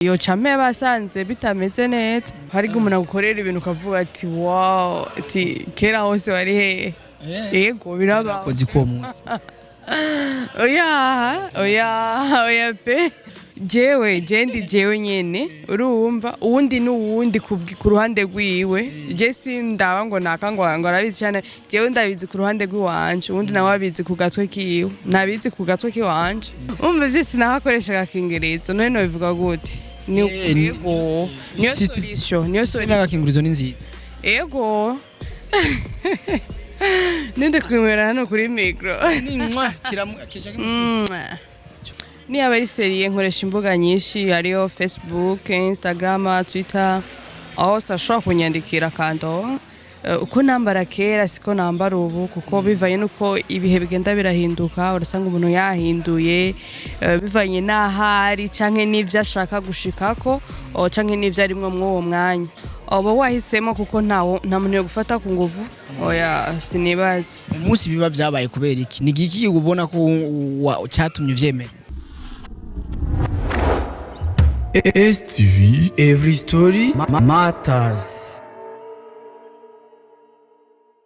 Yoca ampe basanze bitameze neza. Hari igihe umuntu agukorera ibintu ukavuga ati: "Wow", ati: "Kera hose wari hehe?" Yego, birabaho. Kozi ko uwo munsi. Oya, oya, oya pe. Jewe je ndi jewe nyene, urumva, uwundi n'uwundi ku ruhande rwiwe. Je sindaba ngo naka ngo arabizi cyane. Jewe ndabizi ku ruhande rw'iwanje, uwundi nawe abizi ku gatwe kiwe, nabizi ku gatwe kiwanje. Umva, vyose nahakoresha agakingirizo, none nobivuga gute? Ni yego, niyo solution, niyo solution. N'agakingirizo ni nziza. Yego, ninde kwimera hano kuri micro? Niyaba ari sérieux, nkoresha imbuga nyinshi, hariho Facebook, Instagram, Twitter, aho hose ashobora kunyandikira. Kando uko nambara kera siko nambara ubu, kuko bivanye n'uko ibihe bigenda birahinduka, urasanga umuntu yahinduye bivanye n'ahari canke n'ivyo ashaka gushikako canke n'ivyo arimwo mw'uwo mwanya uba wahisemo, kuko nta muntu yo gufata ku nguvu, oya, sinibaza. Umunsi biba vyabaye kubera iki? Ni igiki ubona ko cyatumye uvyemera? STV Every Story Matters.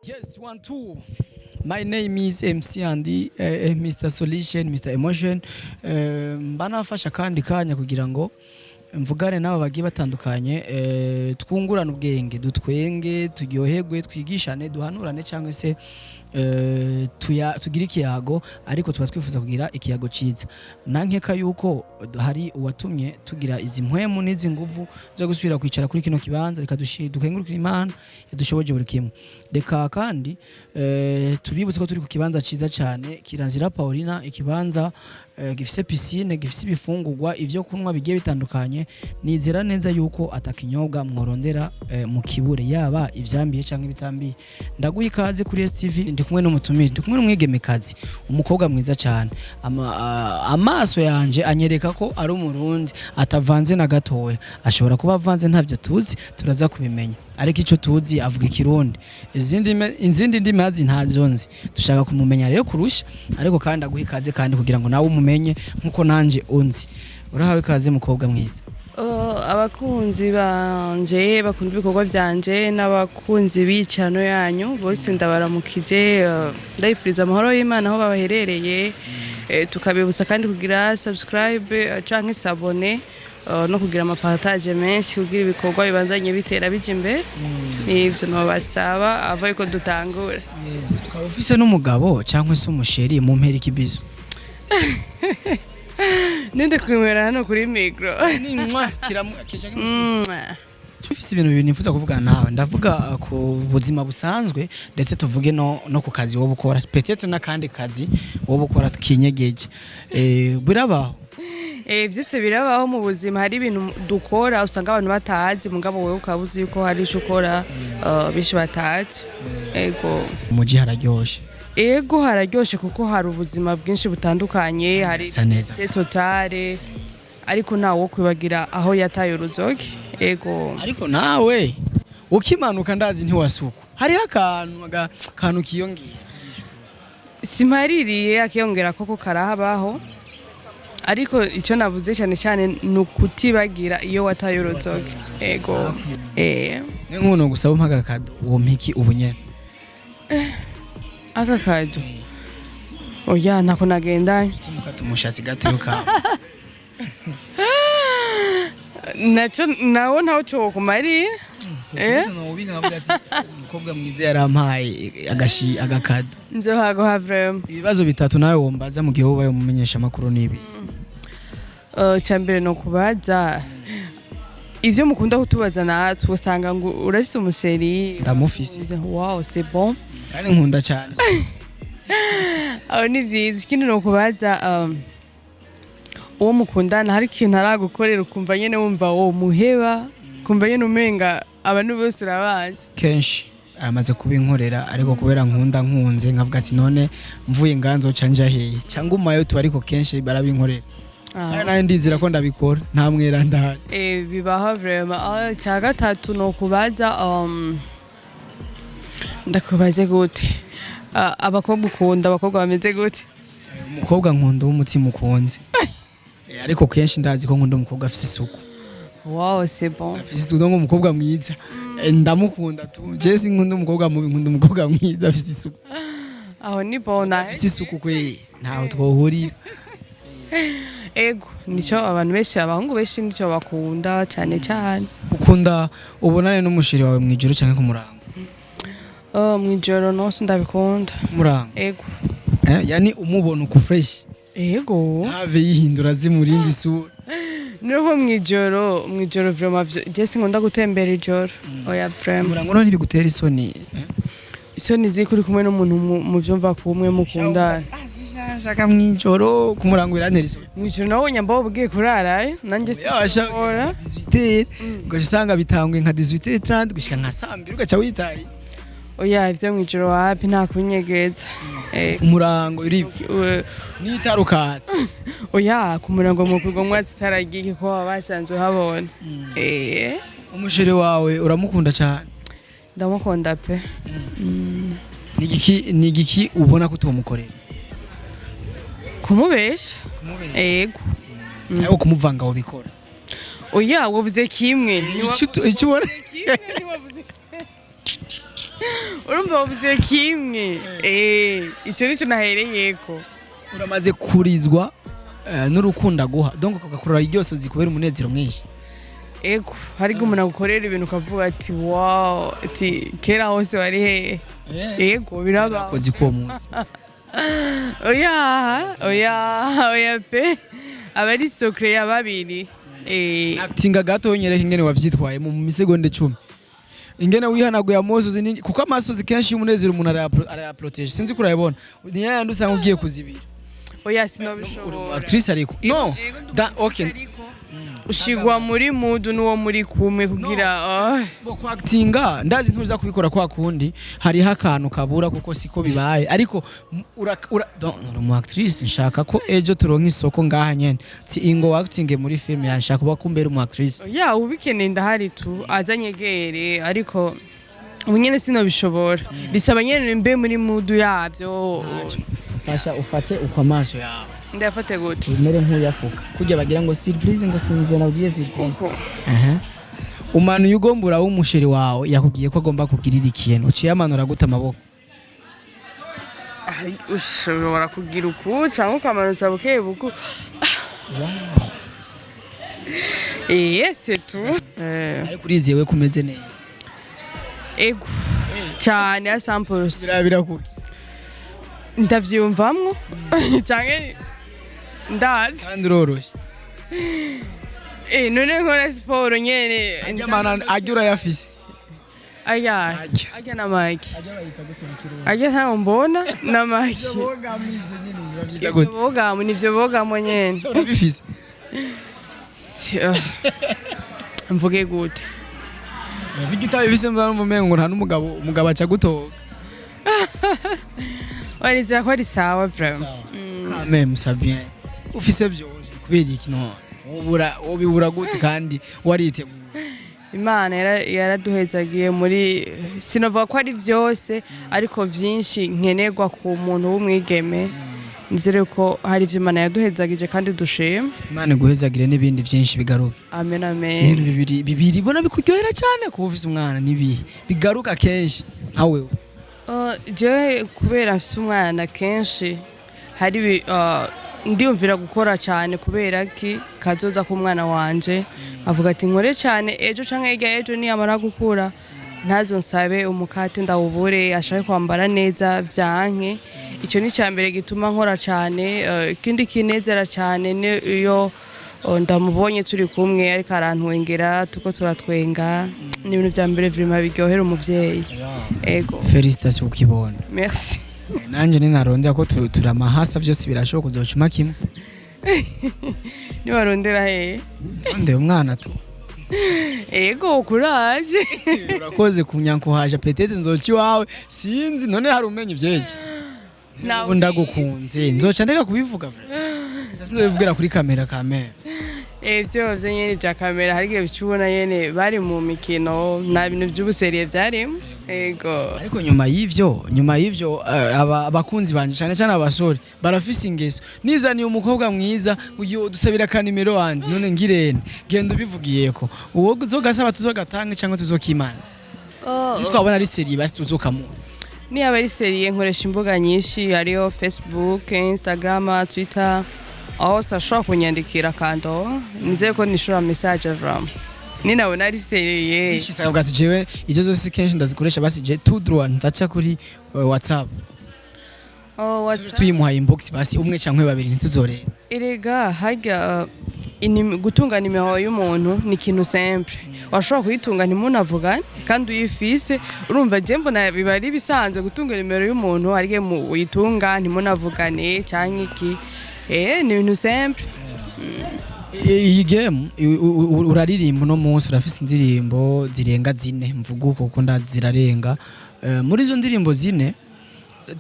Yes, one, two. My name is MC Andy, Mr. Solution, Mr. Emotion. Mba nafasha kandi kanya kugira ngo mvugane n'abo bagiye batandukanye, twungurane ubwenge, dutwenge, turyoherwe, twigishane, duhanurane, cyangwa se tugire ikiyago, ariko tuba twifuza kugira ikiyago ciza. Nankeka yuko hari uwatumye tugira izi mpwemu n'izi nguvu zo gusubira kwicara kuri kino kibanza. Reka dukengurukire Imana yadushoboje buri kimwe. Reka kandi tubibutse ko turi ku kibanza ciza cyane, Kirazira Paulina, ikibanza gifise piscine, gifise ibifungurwa, ivyo kunywa bigiye bitandukanye. Nizera neza yuko atakinyobwa mworondera mu kibure, yaba ivyambiye canke ibitambiye. Ndaguha ikaze kuri STV. Ndi kumwe n'umutumire, ndi kumwe n'umwigemekazi, umukobwa mwiza cyane. Amaso yanje anyereka ko ari Umurundi atavanze na gatoya. Ashobora kuba avanze, ntavyo tuzi, turaza kubimenya, ariko ico tuzi avuga Ikirundi. Izindi ndimi azi ntazo nzi. Dushaka kumumenya rero kurusha, ariko kandi aguha ikaze kandi kugira ngo nawe umumenye nkuko nanje unzi. Urahawe ikaze, mukobwa mwiza. Abakunzi banje bakunda ibikorwa vyanje n'abakunzi b'icano yanyu bose, ndabaramukije, ndabifuriza amahoro y'Imana aho babaherereye. Tukabibutsa kandi kugira subscribe canke s'abonner no kugira ama partage menshi kugira ibikorwa bibandanye bitera bija imbere. Nivyo nobasaba ava yuko dutangura. Yes, ukaba ufise n'umugabo cyangwa se umu chéri mu mpera ikibizo? Ninde kwimera hano kuri micro? Ufise ibintu bibiri nifuza kuvugana nawe. Ndavuga ku buzima busanzwe, ndetse tuvuge no ku kazi wowe ukora, peut-être n'akandi kazi wowe ukora kinyegeje. Birabaho? Vyose birabaho mu buzima. Hari ibintu dukora usanga abantu batazi, mugabo wewe ukaba uzi yuko hari ico ukora benshi batazi. Ego. Umuji hararyoshe. Ego, hararyoshe kuko hari ubuzima bwinshi butandukanye, hari Sa neza. totale, ariko ntawe wo kwibagira aho yataye uruzogi. Ego. Ariko nawe ukimanuka ndazi ntiwasuku, hariho akantu kantu kiyongera. Simpaririye, akiyongera koko karahabaho, ariko icyo navuze cyane cyane ni ukutibagira iyo wataye uruzogi. Ego. Ni nk'umuntu gusaba umpa agakado, uwo mpiki ubu nyene? Aka kado? Oya, ntako nagendanye. Tumukata umushatsi gato kawe. Naco nawo ntawo cokumariye. Umukobwa mwiza yarampaye agashi agakado. Nzohaguha vraiment. Ibibazo bitatu nawe wombaza mu gihe ubaye umumenyesha makuru nibi? Icya mbere ni ukubaza ivyo mukunda kutubaza natwe, usanga ngo urafise umu chéri? Ndamufise. Wow, c'est bon. Kandi nkunda cyane. Aho ni vyiza. Ikindi ni ukubaza uwo mukundana hari ikintu aragukorera ukumva nyene wumva wo muheba, ukumva nyene umenga abantu bose urabazi? Kenshi aramaze kubinkorera, ariko kubera nkunda nkunze nkavuga ati: "None mvuye nganzo ca nja hehe cyangwa umayo tu?" Ariko kenshi barabinkorera. Kandi nawe ndizera ko ndabikora, nta mwera ndahari. Bibaho vraiment. Icya gatatu ni ukubaza, ndakubaze gute? Abakobwa ukunda, abakobwa bameze gute? Umukobwa nkunda w'umutima ukunze. Ariko kenshi ndazi ko nkunda umukobwa afise isuku. Wow, c'est bon. Afise isuku, ngo umukobwa mwiza. Ndamukunda tu. Je sinkunda umukobwa mubi, nkunda umukobwa mwiza afise isuku. Aho ni bon. Afise isuku kwe, ntaho twohurira. Ego, nico abantu benshi, abahungu benshi nico bakunda cyane cyane. Ukunda ubonane n'umusheri wawe mw'ijoro canke ku murango? Oh, mwijoro no, sindabikunda. Ku murango? Ego. Yani umubona uku fresh? Ego. Ntave yihindura zimurindi isura. Niho mwijoro vraiment je sinkunda gutembera ijoro, oya, vraiment. Umurango none ntibigutera isoni, eh? Isoni ziko uri kumwe n'umuntu muvyumva kumwe, mukundana. Shaka mw'ijoro, ku murango birantera isoni. Mwijoro nawe nyamba ugiye kurarayo, nanjye sinshobora. 18, ugaca usanga bitanguye nka 18:30 gushika nka saa mbiri, ugaca witaye. Oya, ivyo mwijoro wapi, nta kunyegeza. Umurango uriva n'itarukatse. Oya, ku murango mukwirwa mwatsi itaragiye ko baba basanzwe habona. Umusheri wawe uramukunda cyane? Ndamukunda pe. Ni igiki ubona ko utomukorera? Kumubesha, ego. Ariko kumuvanga wabikora? Oya, wavuze kimwe. Icyo ubona. Kimwe ntiwavuze, urumva wavuze kimwe, ico nico nahereyeko. Uramaze kurizwa n'urukundo aguha, donc ugakurura iryosozi kubera umunezero mwinshi? Ego, hari igihe umuntu agukorera ibintu ukavuga ati: "Wow", ati: "Kera hose wari hehe?" Ego, biraba. Kozi kuwo munsi. Oya, oya, oya pe, aba ari secret ya babiri. Actinga gato, nyereka ingene wavyitwaye mu misegonde 10, ingene wihanaguye amosozi kuko amasozi kenshi y'umunezero umuntu arayaprotege, sinzi ko urayabona, ni yayandi usanga ugiye kuzibira. Oya, sinobishobora. Actrice, ariko no Ego, ndi da, okay. Ariko ushigwa muri mood n'uwo muri kumwe kugira, oh. Bo kwactinga ndazi ntuza kubikora kwa kundi, hariho akantu kabura kuko siko bibaye, ariko ura don, uri umu actrice, nshaka ko ejo turonka isoko ngaha nyene si ingo acting muri film, yanshaka kuba kumbera umu actrice. Ya, ubikeneye ndahari tu, azanyegere, ariko ubu nyene sinobishobora, bisaba nyene mbe muri mood yabyo. Fasha ufate uko amaso yawe. Ndayafate gute? Umere nk'uyafuka kujya bagira ngo surprise, ngo sinzira nabwiye surprise. Uko? Aha. Umanuye ugombura w'umusheri wawe yakubwiye ko agomba kugirira ikintu, uciye amanura gute amaboko? Ushobora kugira uku cyangwa ukamanutsa buke buku. C'est tout. Ariko urizewe ko umeze neza? Ego, cyane ya 100%. Zirabira kuki? Ndavyiyumvamwo canke ndazi. Kandi uroroshye. None nkora siporo nyene. Arya mana arya urayafise? Aya? Arya. Arya namaki? Arya ntayo mbona namaki. Bavyita gute? Bogamo, nivyo bogamo nyene. Urabifise? Mvuge gute? Bijya utabifise mba numva umengo ngo nta n'umugabo, umugabo aca gutoga. Oya, nizera ko ari sawa vraiment. Quand même, ça bien, ufise vyose, kubera iki none wobura, wobibura gute kandi wariteguye? Imana yaraduhezagiye muri, sinavuga ko ari vyose, ariko vyinshi nkenerwa ku muntu w'umwigeme, nizere ko hari ivyo Imana yaduhezagije kandi dushima. Imana iguhezagire n'ibindi vyinshi bigaruke. Amen, amen. Ibintu bibiri bibiri bona bikuryohera cyane kuba ufise umwana nibihe bigaruka kenshi nka wewe? Jewe kubera mfise umwana, kenshi hari ndiyumvira gukora cyane kubera ki kazoza k'umwana wanje, avuga ati nkore cyane, ejo canke hirya ejo niyamara gukura ntazo nsabe umukate ndawubure, ashake kwambara neza vyanke. Ico ni icya mbere gituma nkora cyane. Ikindi kinezera cyane ni iyo ndamubonye turi kumwe ariko arantwengera, tuko turatwenga, ni ibintu vya mbere vraiment biryohera umuvyeyi, ego. Félicitations kukibona. Merci. Nanje ninarondera ko turamahasa vyose birashoboka, uzocuma kimwe. Niwarondera hehe? Ndeye umwana tu. Ego, kuraje. Urakoze kunyankuhaje, peut-être nzoca iwawe, sinzi, none hari umenya ivyejo. Nawe. Ubu ndagukunze, nzoca ndeka kubivuga vraiment. Gusa sinzobivugira kuri kamera kamere. Ivyo vyo nyene vya kamera, hari igihe bica ubona nyene bari mu mikino, nta bintu vy'ubu sérieux vyarimo, ego. Ariko nyuma y'ivyo abakunzi banje, cyane cyane abasore, barafise ingeso: nizaniye umukobwa mwiza, ugiye dusabira akanimero wanje, none ngirene genda ubivugiyeko, uwo uzogasaba tuzogatange cyangwa tuzokimana? Nitwabona ari sérieux, basi tuzokamuha. Niyaba ari sérieux, nkoresha imbuga nyinshi, hariho Facebook, Instagram, Twitter, aho hose ashobora kunyandikira kando nizeye ko nishura message. Vraiment, ninabona ari sérieux. Bishitse akavuga ati: "Jewe izo zose kenshi ndazikoresha, basi je tout droit ndaca kuri WhatsApp." Oh, WhatsApp. Tuyimuhaye inbox, basi umwe canke babiri, ntituzorenza. Erega harya gutunga nimero y'umuntu ni ikintu simple, washobora kuyitunga ntimunavugane kandi uyifise. Urumva, je mbona biba ari bisanzwe gutunga nimero y'umuntu, hari igihe uyitunga ntimunavugane canke iki, ni ibintu simple. Iyi game uraririmba, uno munsi urafise indirimbo zirenga zine, mvuga uko kuko ndazi zirarenga. Muri izo ndirimbo zine,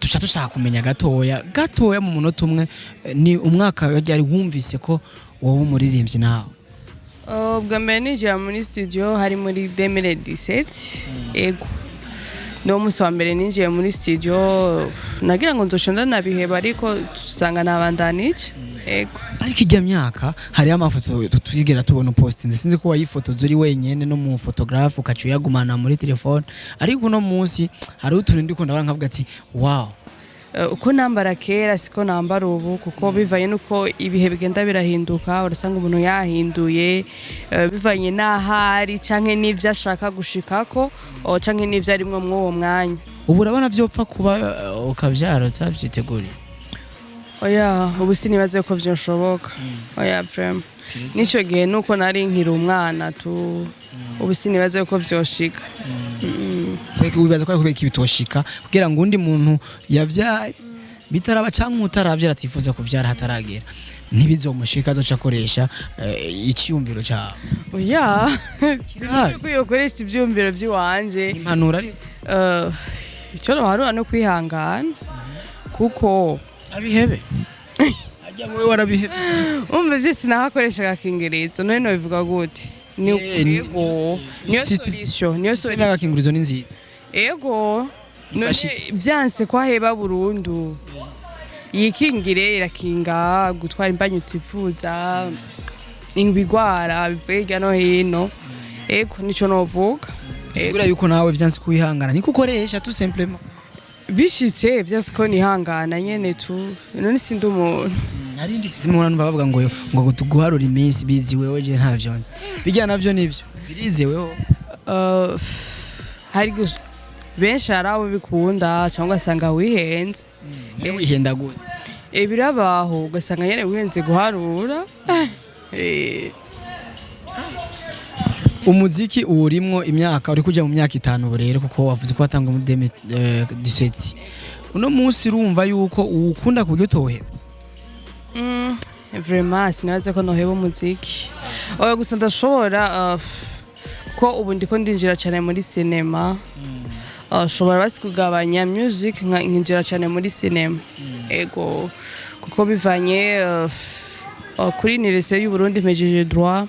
duca dushaka kumenya gatoya gatoya mu munota umwe, ni umwaka ryari wumvise ko wowe umuririmbyi nawe? Ubwa mbere ninjira muri studio hari muri 2017, ego, niwo munsi wa mbere ninjiye muri studio. Nagira ngo nzoca ndanabiheba, ariko usanga nabandanije, ego. Ariko ijya myaka hariho amafoto tutigera tubona upostinze, sinzi ko wayifotoza uri wenyene no mu photographe ukaca uyagumana muri telefone, ariko uno munsi hariho utuntu ndiko ndabona nkavuga ati: "Wow." Uko nambara kera siko nambara ubu, kuko bivanye nuko ibihe bigenda birahinduka, urasanga umuntu yahinduye, bivanye n'ahari canke n'ivyo ashaka gushikako, canke n'ivyo arimwo mw'uwo mwanya. Ubu urabona vyopfa kuba ukavyara utavyiteguriye? Oya, ubu sinibaze ko vyoshoboka, oya, vraiment. N'ico gihe nuko nari nkiri umwana tu, ubu sinibaze ko vyoshika. Kubera wibaza ko ari kubera iki bitoshika, kugira ngo undi muntu yavyaye bitaraba canke utaravyara atifuza kuvyara hataragera ntibizomushika, azoca akoresha iciyumviro cawe? Oya, sinzi ko yokoresha ivyumviro vy'iwanje. Impanuro ariko. Ico noharura no kwihangana, kuko abihebe ajya, wowe warabihevye. Umva, vyose nahakoresha agakingirizo, none nobivuga gute? Ni ego, niyo solution, niyo Système solution. Y'agakingirizo ni nziza. Ego, none Ifasha. vyanse kwaheba burundu, yikingire, irakinga gutwara imbanyi utifuza, ibigwara bivuye hirya no hino. Ego, nico novuga. Ego. Sigura yuko nawe vyanse kwihangana niko ukoresha, tout simplement. Bishitse vyose ko nihangana nyene tu, none sindi umuntu. Narindi simubona numva bavuga ngo guharura iminsi bizi wewe, je ntavyo nzi, bijya navyo nivyo birizeweho? Hari benshi hari abo bikunda, cyangwa ugasanga wihenze. Wihenda gute? Birabaho, ugasanga nyene wihenze guharura. Umuziki uwurimwo imyaka, uri kuja mu myaka 5 ubu rero, kuko wavuze ko watangwa muri 2017. Uno munsi urumva yuko uwukunda ku buryo utoheba? Vraiment sinabaze ko noheba umuziki, oya. Gusa ndashobora, ko ubu ndiko ndinjira cyane muri sinema, shobora basi kugabanya music nkinjira cyane muri sinema, ego, kuko bivanye kuri université y'u Burundi mpejeje droit,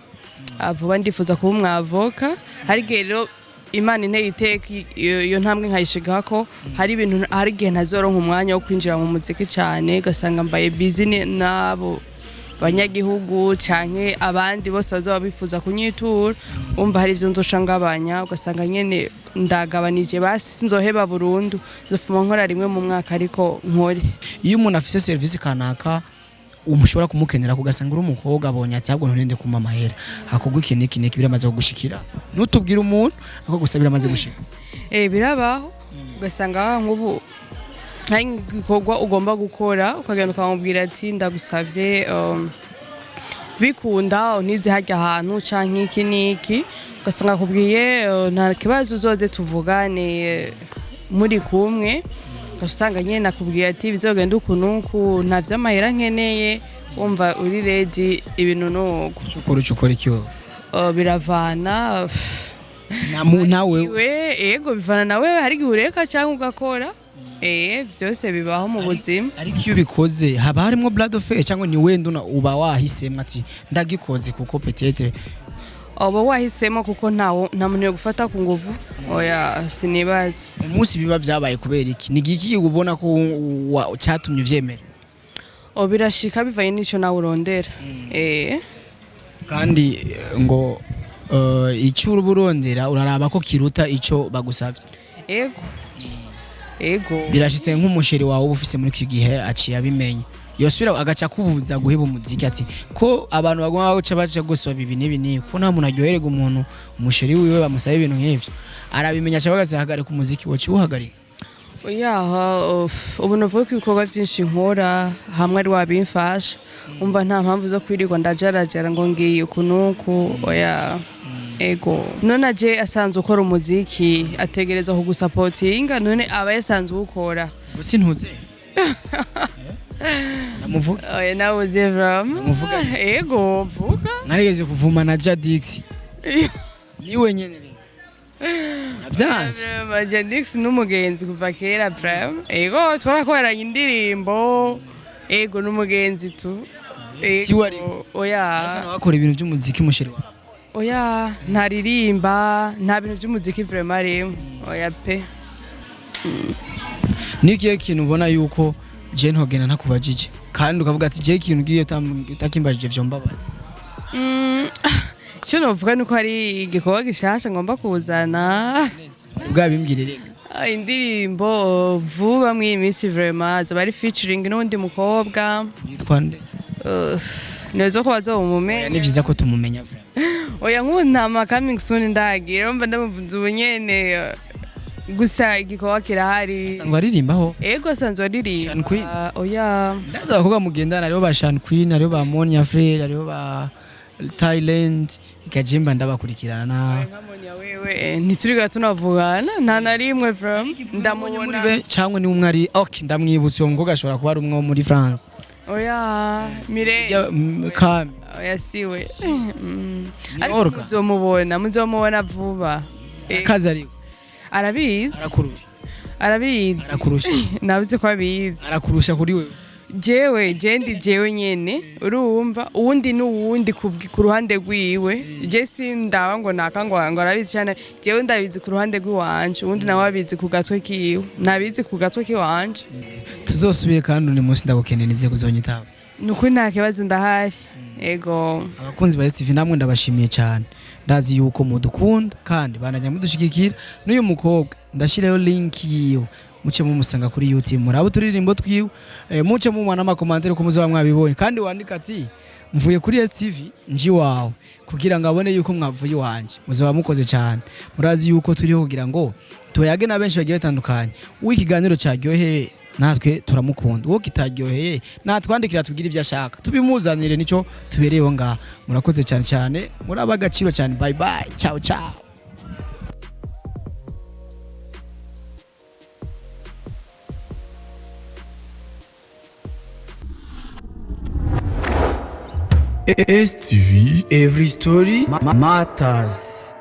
vuba ndifuza kuba umwavoka. Hari igihe rero Imana inteye iteka iyo ntambwe nkayishigako, hari ibintu, hari igihe ntazoronka umwanya wo kwinjira mu muziki cyane, ugasanga mbaye busy n'abo banyagihugu canke abandi bose bazaba bifuza kunyitura. Umva, hari ivyo nzoca ngabanya, ugasanga nyene ndagabanije. Basi sinzoheba burundu, nzofuma nkora rimwe mu mwaka, ariko nkore. Iyo umuntu afise service kanaka umushobora kumukenera, kugasanga uri umukobwa, abonye ati: "Ahubwo nturinde kuma amahera hakugwa iki n'iki n'iki." Biramaze kugushikira? Ntutubwire umuntu ako gusa, biramaze gushika? Birabaho, ugasanga nk'ubu hari igikorwa ugomba gukora, ukagenda ukamubwira ati: "Ndagusabye, bikunda untize harya ahantu canke iki n'iki." Ugasanga akubwiye: "Nta kibazo, uzoze tuvugane, muri kumwe." Ugasanga nyene nakubwiye ati: "Bizogenda uku n'uku, nta vy'amahera nkeneye." Wumva uri ready, ibintu nuko. Ucukora iki wowe? Biravana. Nawe? Iwe, ego, bivana nawe. Hari igihe ureka cyangwa ugakora. Vyose bibaho mu buzima. Ariko iyo ubikoze haba harimo bras de fer, cyangwa ni wenda uba wahisemo ati ndagikoze kuko peut-être? Uba wahisemo, kuko nta muntu yo gufata ku nguvu, oya, sinibaza. Umunsi biba vyabaye kubera iki? Ni igiki ubona ko cyatumye uvyemera? O, birashika bivanye n'ico nawe urondera. Kandi ngo icyo uba urondera uraraba ko kiruta ico bagusavye. Ego. Birashitse nk'umuchéri wawe uba ufise muri iki gihe aciye abimenya, yosubira agaca kubuza guheba umuziki, ati ko abantu bagomba baca baca gusaba ibi n'ibi n'ibi, ko nta muntu aryohererwa umuntu umuchéri wiwe bamusaba ibintu nk'ivyo, arabimenya aca avuga ati hagarika umuziki, woca uwuhagarika? Yaha, ubu navuga ko ibikorwa byinshi nkora hamwe ari wabimfasha, umva nta mpamvu zo kwirirwa ndajarajara ngo ngiye uku n'uku, oya. Ego, none aje asanzwe ukora umuziki, ategerezwa kugusapotinga, none aba yasanzwe ukora. Gusa intuze namuvuga. Oya, nawe uzi vraiment. Muvuga. Ego, vuga. Narigeze kuvuma na Jadix, ni wenyene rero navyanse. Vraiment, Jadix n'umugenzi kuva kera, vraiment. Ego, twarakoranye indirimbo. Ego, n'umugenzi tu. Ego, Si we ariko. Oya. Ariko wakora ibintu by'umuziki, muchéri wawe? Oya, ntaririmba, nta bintu by'umuziki vraiment arimo, oya pe. Ni ikihe kintu ubona yuko je ntogenda ntakubajije, kandi ukavuga ati je ikintu ugiye utakimbajije vyombabaza? Icyo novuga ni uko hari igikorwa gishasha ngomba kuzana. Bwabimbwire reka. Ah, indirimbo vuba mw'iyi minsi vraiment, zoba ari featuring n'uwundi mukobwa. Yitwa nde? Nibaza ko Oya, bazobumumenya. Ni vyiza ko tumumenya vraiment. Oya, nk'ubu nta ma coming soon ndagira, urumva ndamuvuze ubu nyene, gusa igikorwa kirahari. Asanzwe aririmbaho? Ego, asanzwe aririmba. Sean Queen? Oya. Ndazi abakobwa mugendana, hariho ba Shan Queen, hariho ba Monia Frere, hariho ba Thailand ikajimba, ndabakurikirana. Nkamonya wewe, ntituriga tunavugana nta na rimwe from Muri ndamubona. be cyangwa ni umwe ari okay, ndamwibutse uwo mukobwa ashobora kuba ari umwe wo muri France. Oya, Mire. Ya, Kami. Oya, siwe. Ni Ariko Olga. muzomubona vuba. Akazi ariko Arabizi. Arakurusha. Arabizi. Arakurusha. Nabuze ko abizi. Arakurusha kuri wewe. Jewe je ndi jewe nyene, urumva, uwundi n'uwundi ku ruhande rwiwe. Je sindaba ngo naka ngo arabizi cyane, jewe ndabizi ku ruhande rw'iwanje, uwundi nawe abizi ku gatwe kiwe, nabizi ku gatwe kiwanje. Tuzosubire kandi undi munsi, ndagukeneye, nize kuzonyitaba. Ni ukuri nta kibazo, ndahari, ego. Abakunzi ba STV namwe ndabashimiye cyane, ndazi yuko mudukunda kandi banajya mudushigikira. N'uyu mukobwa ndashirayo link yiwe, muce mumusanga kuri YouTube, murabe uturirimbo twiwe, muce mumwana amacommentaires ko muzaba mwabibonye, kandi wandika ati mvuye kuri STV nji wawe, kugira ngo abone yuko mwavuye iwanje, muzaba mukoze cyane. Murazi yuko turiho kugira ngo tuyage na benshi bagiye batandukanye. Uwo ikiganiro cyaryoheye natwe turamukunda, uwo kitaryoheye natwandikira tubwire ibyo ashaka tubimuzanire, nicyo tubereyeho ngaha. Murakoze cyane cyane, muraba agaciro cyane. Bye bye, ciao ciao. STV Every Story Matters.